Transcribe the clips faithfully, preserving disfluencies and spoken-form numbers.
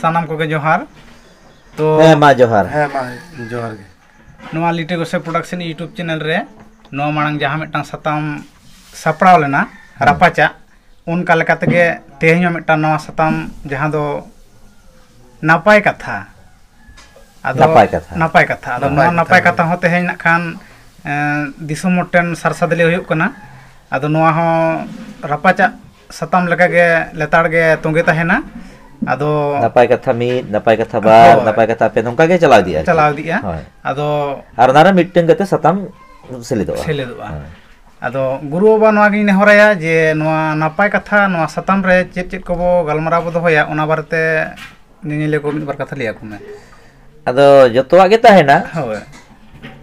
ᱥᱟᱱᱟᱢ ᱠᱚᱜᱮ ᱡᱚᱦᱟᱨ᱾ ᱛᱚ ᱦᱮᱸ, ᱢᱟ ᱡᱚᱦᱟᱨ᱾ ᱦᱮᱸ, ᱢᱟ ᱡᱚᱦᱟᱨ ᱜᱮ᱾ ᱱᱚᱣᱟ ᱞᱤᱴᱟᱹ ᱜᱚᱥᱮ ᱯᱨᱚᱰᱟᱠᱥᱚᱱ YouTube ᱪᱮᱱᱮᱞ ᱨᱮ ᱱᱚᱣᱟ ᱢᱟᱲᱟᱝ ᱡᱟᱦᱟᱸ ᱢᱤᱫᱴᱟᱝ ᱥᱟᱛᱟᱢ ᱥᱟᱯᱲᱟᱣ ᱞᱮᱱᱟ, ᱦᱮᱸ᱾ ᱨᱟᱯᱟᱪᱟᱜ, ᱚᱱᱠᱟ ᱞᱮᱠᱟ ᱛᱮᱜᱮ ᱛᱮᱦᱮᱧ ᱦᱚᱸ ᱢᱤᱫᱴᱟᱝ ᱱᱟᱣᱟ ᱥᱟᱛᱟᱢ, ᱡᱟᱦᱟᱸ ᱫᱚ ᱱᱟᱯᱟᱭ ᱠᱟᱛᱷᱟ᱾ ᱟᱫᱚ ᱱᱟᱯᱟᱭ ᱠᱟᱛᱷᱟ᱾ ᱱᱟᱯᱟᱭ ᱠᱟᱛᱷᱟ᱾ ᱟᱫᱚ ᱱᱟᱯᱟᱭ ᱱᱚᱣᱟ ᱱᱟᱯᱟᱭ ᱠᱟᱛᱷᱟ᱾ ᱠᱟᱛᱷᱟ ᱦᱚᱸ ᱛᱮᱦᱮᱧ ᱱᱟᱜ ᱠᱷᱟᱱ, ᱮᱸ, ᱫᱤᱥᱚᱢ ᱦᱚᱲ ᱴᱷᱮᱱ ᱥᱟᱨ ᱥᱟᱫᱽᱞᱮ ᱦᱩᱭᱩᱜ ᱠᱟᱱᱟ᱾ ᱟᱫᱚ ᱱᱚᱣᱟ ᱦᱚᱸ ᱨᱟᱯᱟᱪᱟᱜ ᱥᱟᱛᱟᱢ ᱞᱮᱠᱟᱜᱮ ᱞᱮᱛᱟᱲ ᱜᱮ ᱛᱚᱸᱜᱮ ᱛᱟᱦᱮᱱᱟ᱾ ᱟᱫᱚ ᱱᱟᱯᱟᱭ ᱠᱟᱛᱷᱟ ᱢᱤᱫ, ᱱᱟᱯᱟᱭ ᱠᱟᱛᱷᱟ ᱵᱟᱨ, ᱦᱳᱭ᱾ ᱱᱟᱯᱟᱭ ᱠᱟᱛᱷᱟ ᱯᱮ, ᱱᱚᱝᱠᱟ ᱜᱮ ᱪᱟᱞᱟᱣ ᱤᱫᱤᱜᱼᱟ ᱟᱨᱠᱤ᱾ ᱪᱟᱞᱟᱣ ᱤᱫᱤᱜᱼᱟ᱾ ᱦᱳᱭ᱾ ᱟᱫᱚ ᱟᱨ ᱚᱱᱟᱨᱮ ᱢᱤᱫᱴᱟᱝ ᱠᱟᱛᱮ ᱥᱟᱛᱟᱢ ᱥᱮᱞᱮᱫᱚᱜᱼᱟ᱾ ᱥᱮᱞᱮᱫᱚᱜᱼᱟ᱾ ᱦᱳᱭ᱾ ᱟᱫᱚ ᱜᱩᱨᱩ ᱵᱟᱵᱟ ᱱᱚᱣᱟ ᱜᱤᱧ ᱱᱮᱦᱚᱨᱟᱭᱟ ᱡᱮ ᱱᱚᱣᱟ ᱱᱟᱯᱟᱭ ᱠᱟᱛᱷᱟ, ᱱᱚᱣᱟ ᱥᱟᱛᱟᱢ ᱨᱮ ᱪᱮᱫ ᱪᱮᱫ ᱠᱚᱵᱚ ᱜᱟᱞᱢᱟᱨᱟᱣ ᱵᱚ ᱫᱚᱦᱚᱭᱟ, ᱚᱱᱟ ᱵᱟᱨᱮᱛᱮ ᱧᱮᱧᱮᱞᱤᱭᱟᱹ ᱠᱚ ᱢᱤᱫ ᱵᱟᱨ ᱠᱟᱛᱷᱟ ᱞᱟᱹᱭ ᱟᱠᱚ ᱢᱮ᱾ ᱟᱫᱚ ᱡᱚᱛᱚᱣᱟᱜ ᱜᱮ ᱛᱟᱦᱮᱱᱟ᱾ ᱦᱳᱭ᱾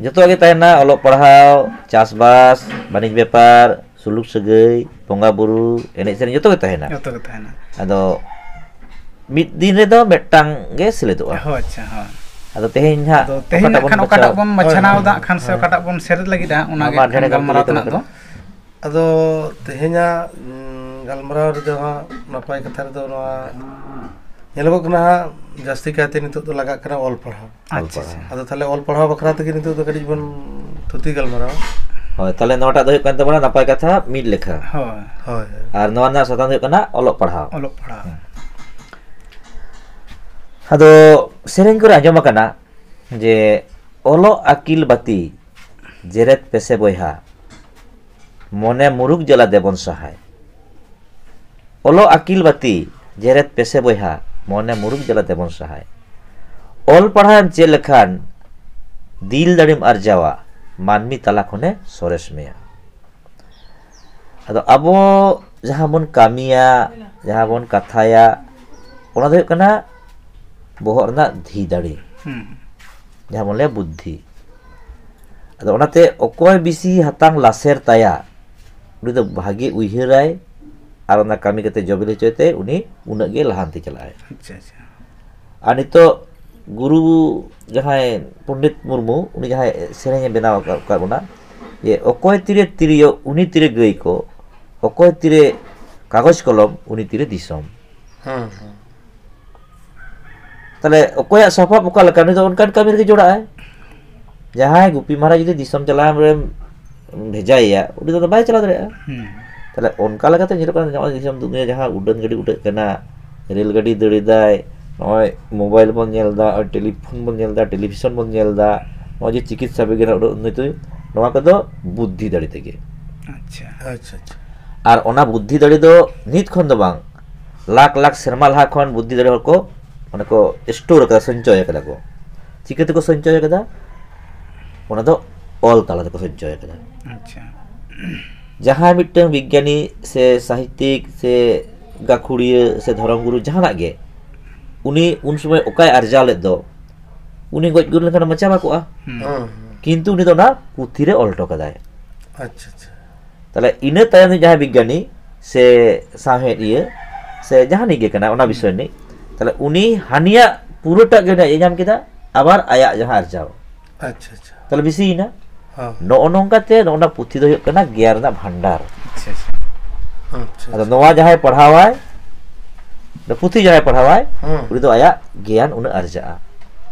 ᱡᱚᱛᱚᱣᱟᱜ ᱜᱮ ᱛᱟᱦᱮᱱᱟ, ᱚᱞᱚᱜ ᱯᱟᱲᱦᱟᱣ, ᱪᱟᱥᱵᱟᱥ, ᱵᱟᱹᱱᱤᱡᱽ ᱵᱮᱯᱟᱨ, ᱥᱩᱞᱩᱠ ᱥᱟᱹᱜᱟᱹᱭ, ᱵᱚᱸᱜᱟ ᱵᱩᱨᱩ, ᱮᱱᱮᱡ ᱥᱮᱨᱮᱧ, ᱡᱚᱛᱚ ᱜᱮ ᱛᱟᱦᱮᱱᱟ᱾ ᱡᱚᱛᱚ ᱜᱮ ᱛᱟᱦᱮᱱᱟ᱾ ᱟᱫᱚ ᱢᱤᱫ ᱫᱤᱱ ᱨᱮᱫᱚ ᱢᱤᱫᱴᱟᱝ ᱜᱮ ᱥᱮᱞᱮᱫᱚᱜᱼᱟ᱾ ᱦᱚᱸ, ᱟᱪᱪᱷᱟ, ᱦᱚᱸ᱾ ᱟᱫᱚ ᱛᱮᱦᱮᱧ ᱦᱟᱸᱜ ᱟᱫᱚ ᱛᱮᱦᱮᱧ ᱚᱠᱟᱴᱟᱜ ᱱᱟᱜ ᱵᱚᱱ ᱠᱷᱟᱱ ᱚᱠᱟᱴᱟᱜ ᱵᱟᱪᱷᱟᱣᱟ? ᱵᱚᱱ ᱵᱟᱪᱷᱟᱣ ᱦᱳᱭ, ᱫᱟ ᱦᱳᱭ, ᱠᱷᱟᱱ ᱥᱮ ᱦᱳᱭ᱾ ᱚᱠᱟᱴᱟᱜ ᱵᱚᱱ ᱥᱮᱞᱮᱫ ᱞᱟᱹᱜᱤᱫ ᱦᱟᱸᱜ, ᱚᱱᱟ ᱢᱟ ᱜᱮ ᱰᱷᱮᱨ ᱠᱷᱟᱱ ᱜᱮ ᱜᱟᱞᱢᱟᱨᱟᱣ ᱠᱩᱞᱤ ᱛᱮᱱᱟᱜ ᱫᱚ᱾ ᱠᱟᱱᱟ᱾ ᱟᱫᱚ ᱛᱮᱦᱮᱧᱟᱜ, ᱩᱸ, ᱜᱟᱞᱢᱟᱨᱟᱣ ᱨᱮᱫᱚ ᱦᱟᱸᱜ ᱱᱟᱯᱟᱭ ᱠᱟᱛᱷᱟ ᱨᱮᱫᱚ ᱱᱚᱣᱟ ᱧᱮᱞᱚᱜᱚᱜ ᱠᱟᱱᱟ ᱦᱟᱸᱜ, ᱡᱟᱹᱥᱛᱤ ᱠᱟᱭᱛᱮ ᱱᱤᱛᱚᱜ ᱫᱚ ᱞᱟᱜᱟᱜ ᱠᱟᱱᱟ ᱚᱞ ᱯᱟᱲᱦᱟᱣ᱾ ᱟᱪᱪᱷᱟ, ᱟᱪᱪᱷᱟ᱾ ᱟᱫᱚ ᱛᱟᱦᱞᱮ ᱚᱞ ᱯᱟᱲᱦᱟᱣ ᱵᱟᱠᱷᱨᱟ ᱛᱮᱜᱮ ᱱᱤᱛᱚᱜ ᱫᱚ ᱠᱟᱹᱴᱤᱡ ᱵᱚᱱ ᱛᱷᱩᱛᱤ ᱜᱟᱞᱢᱟᱨᱟᱣᱟ᱾ ᱦᱳᱭ, ᱛᱟᱦᱞᱮ ᱱᱚᱣᱟᱴᱟᱜ ᱫᱚ ᱦᱩᱭᱩᱜ ᱠᱟᱱ ᱛᱟᱵᱚᱱᱟ ᱱᱟᱯᱟᱭ ᱠᱟᱛᱷᱟ ᱢᱤᱫ ᱞᱮᱠᱷᱟ᱾ ᱦᱳᱭ᱾ ᱦᱳᱭ, ᱦᱳᱭ᱾ ᱟᱨ ᱱᱚᱣᱟ ᱨᱮᱱᱟᱜ ᱥᱟᱛᱟᱢ ᱫᱚ ᱦᱩᱭᱩᱜ ᱠᱟᱱᱟ ᱚᱞᱚᱜ ᱯᱟᱲᱦᱟᱣ᱾ ᱚᱞᱚᱜ ᱯᱟᱲᱦᱟᱣ᱾ ᱦᱮᱸ᱾ ᱟᱫᱚ ᱥᱮᱨᱮᱧ ᱠᱚᱨᱮ ᱟᱸᱡᱚᱢ ᱟᱠᱟᱱᱟ ᱡᱮ, "ᱚᱞᱚᱜ ᱟᱹᱠᱤᱞ ᱵᱟᱹᱛᱤ ᱡᱮᱨᱮᱫ ᱯᱮᱥᱮ ᱵᱚᱭᱦᱟ, ᱢᱚᱱᱮ ᱢᱩᱨᱩᱠ ᱡᱟᱞᱟ ᱫᱮᱵᱚᱱ ᱥᱟᱦᱟᱭ᱾ ᱚᱞᱚᱜ ᱟᱹᱠᱤᱞ ᱵᱟᱹᱛᱤ ᱡᱮᱨᱮᱫ ᱯᱮᱥᱮ ᱵᱚᱭᱦᱟ, ᱢᱚᱱᱮ ᱢᱩᱨᱩᱠ ᱡᱟᱞᱟ ᱫᱮᱵᱚᱱ ᱥᱟᱦᱟᱭ᱾ ᱚᱞ ᱯᱟᱲᱦᱟᱣᱮᱢ ᱪᱮᱫ ᱞᱮᱠᱷᱟᱱ ᱫᱤᱞ ᱫᱟᱲᱮᱢ ᱟᱨᱡᱟᱣᱟ, ᱢᱟᱹᱱᱢᱤ ᱛᱟᱞᱟ ᱠᱷᱚᱱᱮ ᱥᱚᱨᱮᱥ ᱢᱮᱭᱟ᱾" ᱟᱫᱚ ᱟᱵᱚ ᱡᱟᱦᱟᱸ ᱵᱚᱱ ᱠᱟᱹᱢᱤᱭᱟ, ᱡᱟᱦᱟᱸ ᱵᱚᱱ ᱠᱟᱛᱷᱟᱭᱟ, ᱚᱱᱟ ᱫᱚ ᱦᱩᱭᱩᱜ ᱠᱟᱱᱟ ᱵᱚᱦᱚᱜ ᱨᱮᱱᱟᱜ ᱫᱷᱤ ᱫᱟᱲᱮ, ᱦᱩᱸ᱾ ᱡᱟᱦᱟᱸ ᱵᱚᱱ ᱞᱟᱹᱭᱟ ᱵᱩᱫᱽᱫᱷᱤ᱾ ᱟᱫᱚ ᱚᱱᱟᱛᱮ ᱚᱠᱚᱭ ᱵᱮᱥᱤ ᱦᱟᱛᱟᱝ ᱞᱟᱥᱮᱨ ᱛᱟᱭᱟ, ᱩᱱᱤ ᱫᱚ ᱵᱷᱟᱜᱮ ᱩᱭᱦᱟᱹᱨᱟᱭ ᱟᱨ ᱚᱱᱟ ᱠᱟᱹᱢᱤ ᱠᱟᱛᱮ ᱡᱚᱵᱮᱞ ᱦᱚᱪᱚᱭ ᱛᱮ ᱩᱱᱤ ᱩᱱᱟᱹᱜ ᱜᱮ ᱞᱟᱦᱟᱱᱛᱤ ᱪᱟᱞᱟᱜᱼᱟᱭ᱾ ᱟᱪᱪᱷᱟ, ᱟᱪᱪᱷᱟ᱾ ᱟᱨ ᱱᱤᱛᱚᱜ ᱜᱩᱨᱩ ᱡᱟᱦᱟᱸᱭ ᱯᱚᱱᱰᱤᱛ ᱢᱩᱨᱢᱩ, ᱩᱱᱤ ᱡᱟᱦᱟᱸᱭ ᱥᱮᱨᱮᱧᱮ ᱵᱮᱱᱟᱣ ᱟᱠᱟᱫ, ᱟᱠᱟᱫ ᱵᱚᱱᱟ, ᱡᱮ, "ᱚᱠᱚᱭ ᱛᱤᱨᱮ ᱛᱤᱨᱭᱳ, ᱩᱱᱤ ᱛᱤᱨᱮ ᱜᱟᱹᱭ ᱠᱚ, ᱚᱠᱚᱭ ᱛᱤᱨᱮ ᱠᱟᱜᱚᱡᱽ ᱠᱚᱞᱚᱢ, ᱩᱱᱤ ᱛᱤᱨᱮ ᱫᱤᱥᱚᱢ᱾" ᱦᱮᱸ, ᱦᱮᱸ᱾ ᱛᱟᱦᱞᱮ ᱚᱠᱚᱭᱟᱜ ᱥᱚᱵᱷᱟᱵ ᱚᱠᱟ ᱞᱮᱠᱟ, ᱩᱱᱤ ᱫᱚ ᱚᱱᱠᱟᱱ ᱠᱟᱹᱢᱤ ᱨᱮᱜᱮ ᱡᱚᱲᱟᱜᱼᱟᱭ᱾ ᱡᱟᱦᱟᱸᱭ ᱜᱩᱯᱤ ᱢᱟᱨᱟ ᱡᱩᱫᱤ ᱫᱤᱥᱚᱢ ᱪᱟᱞᱟᱣ ᱨᱮᱢ ᱵᱷᱮᱡᱟᱭᱮᱭᱟ, ᱩᱱᱤ ᱫᱚ ᱵᱟᱭ ᱪᱟᱞᱟᱣ ᱫᱟᱲᱮᱭᱟᱜᱼᱟ᱾ ᱦᱩᱸ᱾ ᱛᱟᱦᱞᱮ ᱚᱱᱠᱟ ᱞᱮᱠᱟᱛᱮ ᱧᱮᱞᱚᱜ ᱠᱟᱱᱟ, ᱱᱚᱜᱼᱚᱭ ᱫᱤᱥᱚᱢ ᱫᱩᱱᱤᱭᱟᱹ ᱡᱟᱦᱟᱸ ᱩᱰᱟᱹᱱ ᱜᱟᱹᱰᱤ ᱩᱰᱟᱹᱜ ᱠᱟᱱᱟ, ᱨᱮᱞ ᱜᱟᱹᱰᱤ ᱫᱟᱹᱲ ᱮᱫᱟᱭ, ᱱᱚᱜᱼᱚᱭ ᱢᱳᱵᱟᱭᱤᱞ ᱵᱚᱱ ᱧᱮᱞ ᱮᱫᱟ, ᱴᱮᱞᱤᱯᱷᱳᱱ ᱵᱚᱱ ᱧᱮᱞ ᱮᱫᱟ, ᱴᱮᱞᱤᱵᱷᱤᱥᱚᱱ ᱵᱚᱱ ᱧᱮᱞ ᱮᱫᱟ, ᱱᱚᱜᱼᱚᱭ ᱡᱮ ᱪᱤᱠᱤᱛᱥᱟ ᱵᱤᱜᱽᱜᱟᱱ ᱨᱮᱱᱟᱜ ᱩᱰᱟᱹᱜ ᱩᱱᱱᱚᱛᱤ, ᱱᱚᱣᱟ ᱠᱚᱫᱚ ᱵᱩᱫᱽᱫᱷᱤ ᱫᱟᱲᱮ ᱛᱮᱜᱮ᱾ ᱟᱪᱪᱷᱟ᱾ ᱟᱪᱪᱷᱟ, ᱟᱪᱪᱷᱟ᱾ ᱟᱨ ᱚᱱᱟ ᱵᱩᱫᱽᱫᱷᱤ ᱫᱟᱲᱮ ᱫᱚ ᱱᱤᱛ ᱠᱷᱚᱱ ᱫᱚ ᱵᱟᱝ, ᱞᱟᱠᱷ ᱞᱟᱠᱷ ᱥᱮᱨᱢᱟ ᱞᱟᱦᱟ ᱠᱷᱚᱱ ᱵᱩᱫᱽᱫᱷᱤ ᱫᱟᱲᱮ ᱦᱚᱲ ᱠᱚ, ᱢᱟᱱᱮ ᱠᱚ ᱥᱴᱳᱨ ᱟᱠᱟᱫᱟ, ᱥᱚᱧᱪᱚᱭ ᱟᱠᱟᱫᱟ ᱠᱚ᱾ ᱪᱤᱠᱟᱹ ᱛᱮᱠᱚ ᱥᱚᱧᱪᱚᱭ ᱟᱠᱟᱫᱟ? ᱚᱱᱟ ᱫᱚ ᱚᱞ ᱛᱟᱞᱟ ᱛᱮᱠᱚ ᱥᱚᱧᱪᱚᱭ ᱟᱠᱟᱫᱟ᱾ ᱟᱪᱪᱷᱟ᱾ ᱡᱟᱦᱟᱸᱭ ᱢᱤᱫᱴᱟᱝ ᱵᱤᱜᱽᱜᱟᱱᱤ ᱥᱮ ᱥᱟᱦᱤᱛᱭᱤᱠ ᱥᱮ ᱜᱟᱹᱠᱷᱩᱲᱤᱭᱟᱹ ᱥᱮ ᱫᱷᱚᱨᱚᱢ ᱜᱩᱨᱩ ᱡᱟᱦᱟᱱᱟᱜ ᱜᱮ, ᱩᱱᱤ ᱩᱱ ᱥᱚᱢᱚᱭ ᱚᱠᱟᱭ ᱟᱨᱡᱟᱣ ᱞᱮᱫ ᱫᱚ, ᱩᱱᱤ ᱜᱚᱡ ᱜᱩᱨ ᱞᱮᱱᱠᱷᱟᱱ ᱢᱟ ᱪᱟᱵᱟ ᱠᱚᱜᱼᱟ᱾ ᱦᱩᱸ᱾ ᱦᱩᱸ, ᱦᱩᱸ᱾ ᱠᱤᱱᱛᱩ ᱩᱱᱤ ᱫᱚ ᱚᱱᱟ ᱯᱩᱛᱷᱤ ᱨᱮ ᱚᱞ ᱦᱚᱴᱚ ᱠᱟᱫᱟᱭ᱾ ᱟᱪᱪᱷᱟ, ᱟᱪᱪᱷᱟ᱾ ᱛᱟᱦᱞᱮ ᱤᱱᱟᱹ ᱛᱟᱭᱚᱢ ᱨᱤᱱᱤᱡ ᱡᱟᱦᱟᱸᱭ ᱵᱤᱜᱽᱜᱟᱱᱤ ᱥᱮ ᱥᱟᱶᱦᱮᱫᱤᱭᱟᱹ ᱥᱮ ᱡᱟᱦᱟᱱᱤᱡ ᱜᱮ ᱠᱟᱱᱟ ᱚᱱᱟ ᱵᱤᱥᱚᱭ ᱨᱤᱱᱤᱡ, ᱛᱟᱦᱞᱮ ᱩᱱᱤ ᱦᱟᱹᱱᱤᱭᱟᱜ ᱯᱩᱨᱟᱹᱴᱟᱜ ᱜᱮ ᱩᱱᱤᱭᱟᱜ ᱧᱟᱢ ᱠᱮᱫᱟ, ᱟᱵᱟᱨ ᱟᱭᱟᱜ ᱡᱟᱦᱟᱸ ᱟᱨᱡᱟᱣ᱾ ᱟᱪᱪᱷᱟ, ᱟᱪᱪᱷᱟ᱾ ᱛᱟᱦᱞᱮ ᱵᱮᱥᱤᱭᱮᱱᱟ᱾ ᱦᱚᱸ᱾ ᱱᱚᱜᱼᱚ ᱱᱚᱝᱠᱟ ᱛᱮ ᱱᱚᱜᱼᱚ ᱱᱟ ᱯᱩᱛᱷᱤ ᱫᱚ ᱦᱩᱭᱩᱜ ᱠᱟᱱᱟ ᱜᱮᱭᱟᱱ ᱨᱮᱱᱟᱜ ᱵᱷᱟᱱᱰᱟᱨ᱾ ᱟᱪᱪᱷᱟ, ᱟᱪᱪᱷᱟ᱾ ᱟᱪᱪᱷᱟ, ᱟᱫᱚ ᱟᱪᱪᱷᱟ᱾ ᱱᱚᱣᱟ ᱡᱟᱦᱟᱸᱭ ᱯᱟᱲᱦᱟᱣᱟᱭ, ᱯᱩᱛᱷᱤ ᱡᱟᱦᱟᱸᱭ ᱯᱟᱲᱦᱟᱣᱟᱭ, ᱦᱚᱸ᱾ ᱩᱱᱤ ᱫᱚ ᱟᱭᱟᱜ ᱜᱮᱭᱟᱱ ᱩᱱᱟᱹᱜ ᱟᱨᱡᱟᱜᱼᱟ᱾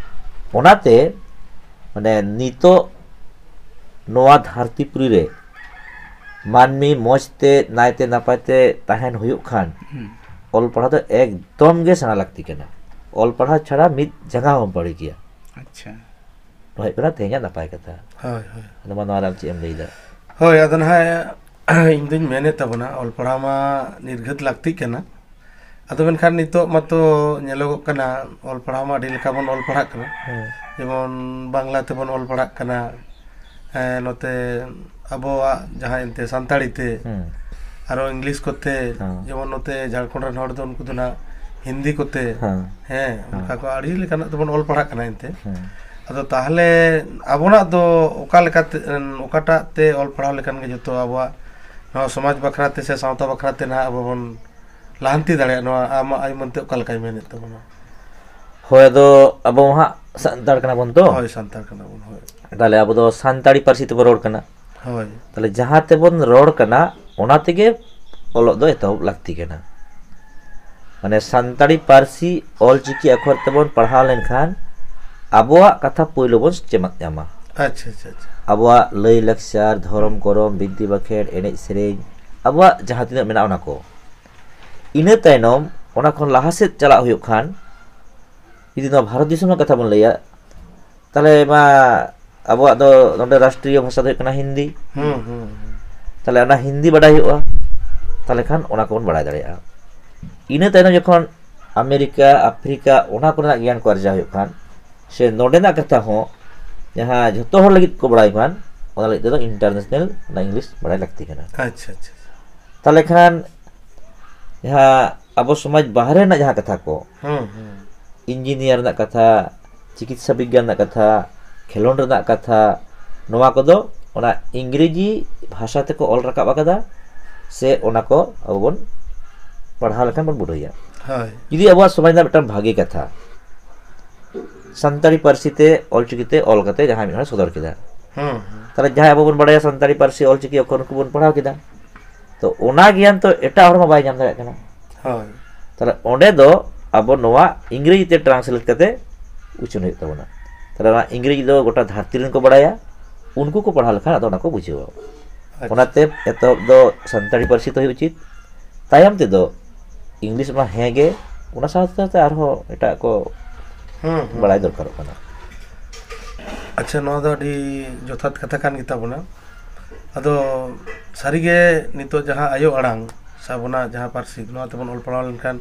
ᱚᱱᱟᱛᱮ ᱢᱟᱱᱮ ᱱᱤᱛᱚᱜ ᱱᱚᱣᱟ ᱫᱷᱟᱹᱨᱛᱤ ᱯᱩᱨᱤ ᱨᱮ ᱢᱟᱹᱱᱢᱤ ᱢᱚᱡᱽ ᱛᱮ ᱱᱟᱭᱛᱮ ᱱᱟᱯᱟᱭ ᱛᱮ ᱛᱟᱦᱮᱱ ᱦᱩᱭᱩᱜ ᱠᱷᱟᱱ, ᱦᱩᱸ᱾ ᱚᱞ ᱯᱟᱲᱦᱟᱣ ᱫᱚ ᱮᱠᱫᱚᱢ ᱜᱮ ᱥᱮᱬᱟ ᱞᱟᱹᱠᱛᱤ ᱠᱟᱱᱟ᱾ ᱚᱞ ᱯᱟᱲᱦᱟᱣ ᱪᱷᱟᱲᱟ ᱢᱤᱫ ᱡᱟᱸᱜᱟ ᱦᱚᱸ ᱵᱟᱹᱲᱤᱡ ᱜᱮᱭᱟ᱾ ᱟᱪᱪᱷᱟ᱾ ᱱᱚᱣᱟ ᱦᱩᱭᱩᱜ ᱠᱟᱱᱟ ᱛᱮᱦᱮᱧᱟᱜ ᱱᱟᱯᱟᱭ ᱠᱟᱛᱷᱟ᱾ ᱦᱳᱭ, ᱦᱳᱭ᱾ ᱟᱫᱚ ᱢᱟ ᱱᱚᱣᱟ ᱨᱮ ᱟᱢ ᱪᱮᱫ ᱮᱢ ᱞᱟᱹᱭᱫᱟ? ᱦᱳᱭ, ᱟᱫᱚ ᱱᱟᱦᱟᱜ ᱤᱧ ᱫᱩᱧ ᱢᱮᱱᱮᱫ ᱛᱟᱵᱚᱱᱟ, ᱚᱞ ᱯᱟᱲᱦᱟᱣ ᱢᱟ ᱱᱤᱨᱜᱷᱟᱹᱛ ᱞᱟᱹᱠᱛᱤᱜ ᱠᱟᱱᱟ᱾ ᱟᱫᱚ ᱢᱮᱱᱠᱷᱟᱱ ᱱᱤᱛᱚᱜ ᱢᱟᱛᱚ ᱧᱮᱞᱚᱜᱚᱜ ᱠᱟᱱᱟ, ᱚᱞ ᱯᱟᱲᱦᱟᱣ ᱢᱟ ᱟᱹᱰᱤ ᱞᱮᱠᱟ ᱵᱚᱱ ᱚᱞ ᱯᱟᱲᱦᱟᱜ ᱠᱟᱱᱟ᱾ ᱦᱮᱸ᱾ ᱡᱮᱢᱚᱱ ᱵᱟᱝᱞᱟ ᱛᱮᱵᱚᱱ ᱚᱞ ᱯᱟᱲᱦᱟᱜ ᱠᱟᱱᱟ, ᱦᱮᱸ, ᱱᱚᱛᱮ ᱟᱵᱚᱣᱟᱜ ᱡᱟᱦᱟᱸ ᱮᱱᱛᱮ ᱥᱟᱱᱛᱟᱲᱤ ᱛᱮ, ᱦᱮᱸ᱾ ᱟᱨᱚ ᱤᱝᱞᱤᱥ ᱠᱚᱛᱮ, ᱦᱮᱸ᱾ ᱡᱮᱢᱚᱱ ᱱᱚᱛᱮ ᱡᱷᱟᱲᱠᱷᱚᱸᱰ ᱨᱮᱱ ᱦᱚᱲ ᱫᱚ ᱩᱱᱠᱩ ᱫᱚ ᱱᱟᱜ ᱦᱤᱱᱫᱤ ᱠᱚᱛᱮ, ᱦᱮᱸ᱾ ᱦᱮᱸ, ᱦᱮᱸ᱾ ᱚᱱᱠᱟ ᱠᱚ ᱟᱹᱰᱤ ᱞᱮᱠᱟᱱᱟᱜ ᱛᱮᱵᱚᱱ ᱚᱞ ᱯᱟᱲᱦᱟᱜ ᱠᱟᱱᱟ ᱮᱱᱛᱮ᱾ ᱦᱮᱸ᱾ ᱟᱫᱚ ᱛᱟᱦᱚᱞᱮ ᱟᱵᱚᱱᱟᱜ ᱫᱚ ᱚᱠᱟ ᱞᱮᱠᱟᱛᱮ, ᱚᱠᱟᱴᱟᱜ ᱛᱮ ᱚᱞ ᱯᱟᱲᱦᱟᱣ ᱞᱮᱠᱷᱟᱱ ᱜᱮ ᱡᱚᱛᱚ ᱟᱵᱚᱣᱟᱜ ᱱᱚᱣᱟ ᱥᱚᱢᱟᱡᱽ ᱵᱟᱠᱷᱨᱟ ᱛᱮ ᱥᱮ ᱥᱟᱶᱛᱟ ᱵᱟᱠᱷᱨᱟ ᱛᱮ ᱱᱟᱦᱟᱜ ᱟᱵᱚ ᱵᱚᱱ ᱞᱟᱦᱟᱱᱛᱤ ᱫᱟᱲᱮᱭᱟᱜᱼᱟ? ᱱᱚᱣᱟ ᱟᱢᱟᱜ ᱟᱭ ᱢᱚᱱᱛᱮ ᱚᱠᱟ ᱞᱮᱠᱟᱭ ᱢᱮᱱᱮᱫ ᱛᱟᱵᱚᱱᱟ? ᱦᱳᱭ, ᱟᱫᱚ ᱟᱵᱚ ᱢᱟ ᱦᱟᱸᱜ ᱥᱟᱱᱛᱟᱲ ᱠᱟᱱᱟ ᱵᱚᱱ ᱛᱚ᱾ ᱦᱳᱭ, ᱥᱟᱱᱛᱟᱲ ᱠᱟᱱᱟ ᱵᱚᱱ, ᱦᱳᱭ᱾ ᱛᱟᱦᱞᱮ ᱟᱵᱚ ᱫᱚ ᱥᱟᱱᱛᱟᱲᱤ ᱯᱟᱹᱨᱥᱤ ᱛᱮᱵᱚᱱ ᱨᱚᱲ ᱠᱟᱱᱟ᱾ ᱦᱳᱭ᱾ ᱛᱟᱦᱞᱮ ᱡᱟᱦᱟᱸ ᱛᱮᱵᱚᱱ ᱨᱚᱲ ᱠᱟᱱᱟ, ᱚᱱᱟ ᱛᱮᱜᱮ ᱚᱞᱚᱜ ᱫᱚ ᱮᱛᱚᱦᱚᱵ ᱞᱟᱹᱠᱛᱤ ᱠᱟᱱᱟ᱾ ᱢᱟᱱᱮ ᱥᱟᱱᱛᱟᱲᱤ ᱯᱟᱹᱨᱥᱤ ᱚᱞᱪᱤᱠᱤ ᱟᱠᱷᱚᱨ ᱛᱮᱵᱚᱱ ᱯᱟᱲᱦᱟᱣ ᱞᱮᱱᱠᱷᱟᱱ ᱟᱵᱚᱣᱟᱜ ᱠᱟᱛᱷᱟ ᱯᱳᱭᱞᱳ ᱵᱚᱱ ᱪᱮᱢᱟᱜ ᱧᱟᱢᱟ᱾ ᱟᱪᱪᱷᱟ, ᱟᱪᱪᱷᱟ, ᱟᱪᱪᱷᱟ᱾ ᱟᱵᱚᱣᱟᱜ ᱞᱟᱹᱭ ᱞᱟᱠᱪᱟᱨ, ᱫᱷᱚᱨᱚᱢ ᱠᱚᱨᱚᱢ, ᱵᱤᱱᱛᱤ ᱵᱟᱠᱷᱮᱲ, ᱮᱱᱮᱡ ᱥᱮᱨᱮᱧ, ᱟᱵᱚᱣᱟᱜ ᱡᱟᱦᱟᱸ ᱛᱤᱱᱟᱹᱜ ᱢᱮᱱᱟᱜᱼᱟ ᱚᱱᱟ ᱠᱚ᱾ ᱤᱱᱟᱹ ᱛᱟᱭᱱᱚᱢ ᱚᱱᱟ ᱠᱷᱚᱱ ᱞᱟᱦᱟ ᱥᱮᱫ ᱪᱟᱞᱟᱜ ᱦᱩᱭᱩᱜ ᱠᱷᱟᱱ, ᱡᱩᱫᱤ ᱱᱚᱣᱟ ᱵᱷᱟᱨᱚᱛ ᱫᱤᱥᱚᱢ ᱨᱮᱱᱟᱜ ᱠᱟᱛᱷᱟ ᱵᱚᱱ ᱞᱟᱹᱭᱟ, ᱛᱟᱦᱞᱮ ᱢᱟ ᱟᱵᱚᱣᱟᱜ ᱫᱚ ᱱᱚᱰᱮ ᱨᱟᱥᱴᱨᱤᱭᱚ ᱵᱷᱟᱥᱟ ᱫᱚ ᱦᱩᱭᱩᱜ ᱠᱟᱱᱟ ᱦᱤᱱᱫᱤ᱾ ᱦᱩᱸ, ᱦᱩᱸ, ᱦᱩᱸ᱾ ᱛᱟᱦᱞᱮ ᱚᱱᱟ ᱦᱤᱱᱫᱤ ᱵᱟᱰᱟᱭ ᱦᱩᱭᱩᱜᱼᱟ, ᱛᱟᱦᱞᱮ ᱠᱷᱟᱱ ᱚᱱᱟ ᱠᱚᱵᱚᱱ ᱵᱟᱲᱟᱭ ᱫᱟᱲᱮᱭᱟᱜᱼᱟ᱾ ᱤᱱᱟᱹ ᱛᱟᱭᱱᱚᱢ ᱡᱚᱠᱷᱚᱱ ᱟᱢᱮᱨᱤᱠᱟ, ᱟᱯᱷᱨᱤᱠᱟ, ᱚᱱᱟ ᱠᱚᱨᱮᱱᱟᱜ ᱜᱮᱭᱟᱱ ᱠᱚ ᱟᱨᱡᱟᱣ ᱦᱩᱭᱩᱜ ᱠᱷᱟᱱ, ᱥᱮ ᱱᱚᱰᱮᱱᱟᱜ ᱠᱟᱛᱷᱟ ᱦᱚᱸ ᱡᱟᱦᱟᱸ ᱡᱷᱚᱛᱚ ᱦᱚᱲ ᱞᱟᱹᱜᱤᱫ ᱠᱚ ᱵᱟᱲᱟᱭ ᱠᱷᱟᱱ, ᱚᱱᱟ ᱞᱟᱹᱜᱤᱫ ᱛᱮᱫᱚ ᱤᱱᱴᱟᱨᱱᱮᱥᱱᱟᱞ ᱚᱱᱟ ᱤᱝᱞᱤᱥ ᱵᱟᱲᱟᱭ ᱞᱟᱹᱠᱛᱤ ᱠᱟᱱᱟ᱾ ᱟᱪᱪᱷᱟ, ᱟᱪᱪᱷᱟ᱾ ᱛᱟᱦᱞᱮ ᱠᱷᱟᱱ ᱡᱟᱦᱟᱸ ᱟᱵᱚ ᱥᱚᱢᱟᱡᱽ ᱵᱟᱦᱨᱮ ᱨᱮᱱᱟᱜ ᱡᱟᱦᱟᱸ ᱠᱟᱛᱷᱟ ᱠᱚ, ᱦᱩᱸ, ᱦᱩᱸ᱾ ᱤᱧᱡᱤᱱᱤᱭᱟᱨ ᱨᱮᱱᱟᱜ ᱠᱟᱛᱷᱟ, ᱪᱤᱠᱤᱛᱥᱟ ᱵᱤᱜᱽᱜᱟᱱ ᱨᱮᱱᱟᱜ ᱠᱟᱛᱷᱟ, ᱠᱷᱮᱞᱳᱰ ᱨᱮᱱᱟᱜ ᱠᱟᱛᱷᱟ, ᱱᱚᱣᱟ ᱠᱚᱫᱚ ᱚᱱᱟ ᱤᱝᱨᱮᱡᱤ ᱵᱷᱟᱥᱟ ᱛᱮᱠᱚ ᱚᱞ ᱨᱟᱠᱟᱵ ᱟᱠᱟᱫᱟ, ᱥᱮ ᱚᱱᱟ ᱠᱚ ᱟᱵᱚ ᱵᱚᱱ ᱯᱟᱲᱦᱟᱣ ᱞᱮᱠᱷᱟᱱ ᱵᱚᱱ ᱵᱩᱰᱷᱟᱹᱣᱟ᱾ ᱦᱳᱭ᱾ ᱡᱩᱫᱤ ᱟᱵᱚᱣᱟᱜ ᱥᱚᱢᱟᱡᱽ ᱨᱮᱱᱟᱜ ᱢᱤᱫᱴᱟᱝ ᱵᱷᱟᱜᱮ ᱠᱟᱛᱷᱟ ᱥᱟᱱᱛᱟᱲᱤ ᱯᱟᱹᱨᱥᱤ ᱛᱮ ᱚᱞᱪᱤᱠᱤ ᱛᱮ ᱚᱞ ᱠᱟᱛᱮ ᱡᱟᱦᱟᱸᱭ ᱢᱤᱫ ᱦᱚᱲ ᱥᱚᱫᱚᱨ ᱠᱮᱫᱟ, ᱦᱩᱸ, ᱦᱩᱸ᱾ ᱛᱟᱦᱞᱮ ᱡᱟᱦᱟᱸᱭ ᱟᱵᱚ ᱵᱚᱱ ᱵᱟᱲᱟᱭᱟ ᱥᱟᱱᱛᱟᱲᱤ ᱯᱟᱹᱨᱥᱤ ᱚᱞᱪᱤᱠᱤ ᱚᱠᱷᱚᱨ ᱠᱚᱵᱚᱱ ᱯᱟᱲᱦᱟᱣ ᱠᱮᱫᱟ, ᱛᱚ ᱚᱱᱟ ᱜᱮᱭᱟᱱ ᱛᱚ ᱮᱴᱟᱜ ᱦᱚᱲ ᱢᱟ ᱵᱟᱭ ᱧᱟᱢ ᱫᱟᱲᱮᱭᱟᱜ ᱠᱟᱱᱟ᱾ ᱦᱳᱭ᱾ ᱛᱟᱦᱞᱮ ᱚᱸᱰᱮ ᱫᱚ ᱟᱵᱚ ᱱᱚᱣᱟ ᱤᱝᱨᱮᱡᱤ ᱛᱮ ᱴᱨᱟᱱᱥᱞᱮᱴ ᱠᱟᱛᱮ ᱩᱪᱷᱟᱹᱱ ᱦᱩᱭᱩᱜ ᱛᱟᱵᱚᱱᱟ᱾ ᱛᱟᱦᱞᱮ ᱚᱱᱟ ᱤᱝᱨᱮᱡᱤ ᱫᱚ ᱜᱚᱴᱟ ᱫᱷᱟᱹᱨᱛᱤ ᱨᱮᱱ ᱠᱚ ᱵᱟᱲᱟᱭᱟ, ᱩᱱᱠᱩ ᱠᱚ ᱯᱟᱲᱦᱟᱣ ᱞᱮᱠᱷᱟᱱ ᱟᱫᱚ ᱚᱱᱟ ᱠᱚ ᱵᱩᱡᱷᱟᱹᱣᱟ᱾ ᱟᱪᱪᱷᱟ᱾ ᱚᱱᱟᱛᱮ ᱮᱛᱚᱦᱚᱵ ᱫᱚ ᱥᱟᱱᱛᱟᱲᱤ ᱯᱟᱹᱨᱥᱤ ᱛᱮ ᱦᱩᱭ ᱩᱪᱤᱛ, ᱛᱟᱭᱚᱢ ᱛᱮᱫᱚ ᱤᱝᱞᱤᱥ ᱢᱟ ᱦᱮᱸ ᱜᱮ, ᱚᱱᱟ ᱥᱟᱶ ᱥᱟᱶᱛᱮ ᱟᱨᱦᱚᱸ ᱮᱴᱟᱜ ᱠᱚ ᱦᱩᱸ, ᱦᱩᱸ᱾ ᱵᱟᱲᱟᱭ ᱫᱚᱨᱠᱟᱨᱚᱜ ᱠᱟᱱᱟ᱾ ᱟᱪᱪᱷᱟ, ᱱᱚᱣᱟ ᱫᱚ ᱟᱹᱰᱤ ᱡᱚᱛᱷᱟᱛ ᱠᱟᱛᱷᱟ ᱠᱟᱱ ᱜᱮᱛᱟ ᱵᱚᱱᱟ᱾ ᱟᱫᱚ ᱥᱟᱹᱨᱤᱜᱮ ᱱᱤᱛᱚᱜ ᱡᱟᱦᱟᱸ ᱟᱭᱳ ᱟᱲᱟᱝ ᱥᱮ ᱟᱵᱚᱱᱟᱜ ᱡᱟᱦᱟᱸ ᱯᱟᱹᱨᱥᱤ, ᱱᱚᱣᱟ ᱛᱮᱵᱚᱱ ᱚᱞ ᱯᱟᱲᱦᱟᱣ ᱞᱮᱱᱠᱷᱟᱱ